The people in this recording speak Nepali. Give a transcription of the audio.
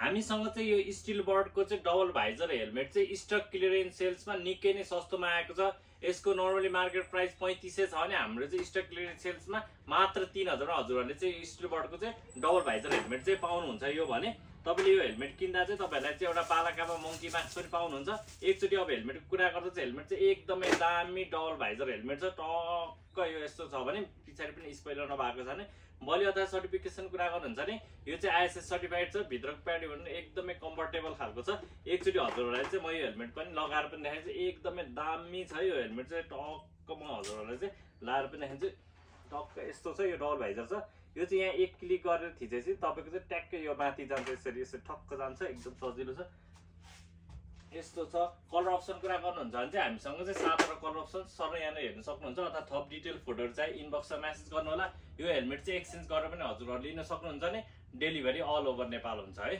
हामीसँग चाहिँ यो स्टिल बर्डको चाहिँ डबल भाइजर हेलमेट चाहिँ स्टक क्लियरेन्स सेल्समा निकै नै सस्तोमा आएको छ। यसको नर्मली मार्केट प्राइस 3500 छ भने हाम्रो चाहिँ स्टक क्लियरेन्स सेल्समा मात्र 3000 मा हजुरहरूले चाहिँ स्टिल बर्डको चाहिँ डबल भाइजर हेलमेट चाहिँ पाउनुहुन्छ। यो भने तपाईले यो हेलमेट किन्दा चाहिँ तपाईहरुलाई चाहिँ एउटा पालाकामा मंकी मास्क पनि पाउनुहुन्छ। एकचोटी अब हेलमेटको कुरा गर्दा चाहिँ हेलमेट चाहिँ एकदमै दामी डबल भाइजर हेलमेट छ। टक्क यो यस्तो छ भने पछाडी पनि स्पोइलर नभएको छ भने बलि अथवा सर्टिफिकेसन कुरा गर्नुहुन्छ भने यो चाहिँ आईएसएस सर्टिफाइड छ। भित्रको प्याडी पनि एकदमै कम्फर्टेबल खालको छ। एकचोटी हजुरहरूलाई चाहिँ म यो हेलमेट पनि लगाएर पनि देखाउँछु। एकदमै दामी छ यो हेलमेट चाहिँ। टक्क म हजुरहरूलाई चाहिँ लाएर पनि देखाउँछु। टक्क यस्तो छ यो डबल भाइजर छ। यो चाहिँ यहाँ एक क्लिक गरेर थिचेपछि तपाईको चाहिँ ट्याक्कै यो माथि जान्छ। यसरी यसरी ठक्क जान्छ। एकदम सजिलो छ। यस्तो छ। कलर अप्सन कुरा गर्नुहुन्छ भने चाहिँ हामीसँग चाहिँ 7 वटा कलर अप्सन सर यहाँ हेर्न सक्नुहुन्छ। अथवा थप डिटेल फोटोहरु चाहिँ इनबक्समा मेसेज गर्नु होला। यो हेलमेट चाहिँ एक्सचेन्ज गरेर पनि हजुरहरु लिन सक्नुहुन्छ नि। डेलिभरी अल ओभर नेपाल हुन्छ है।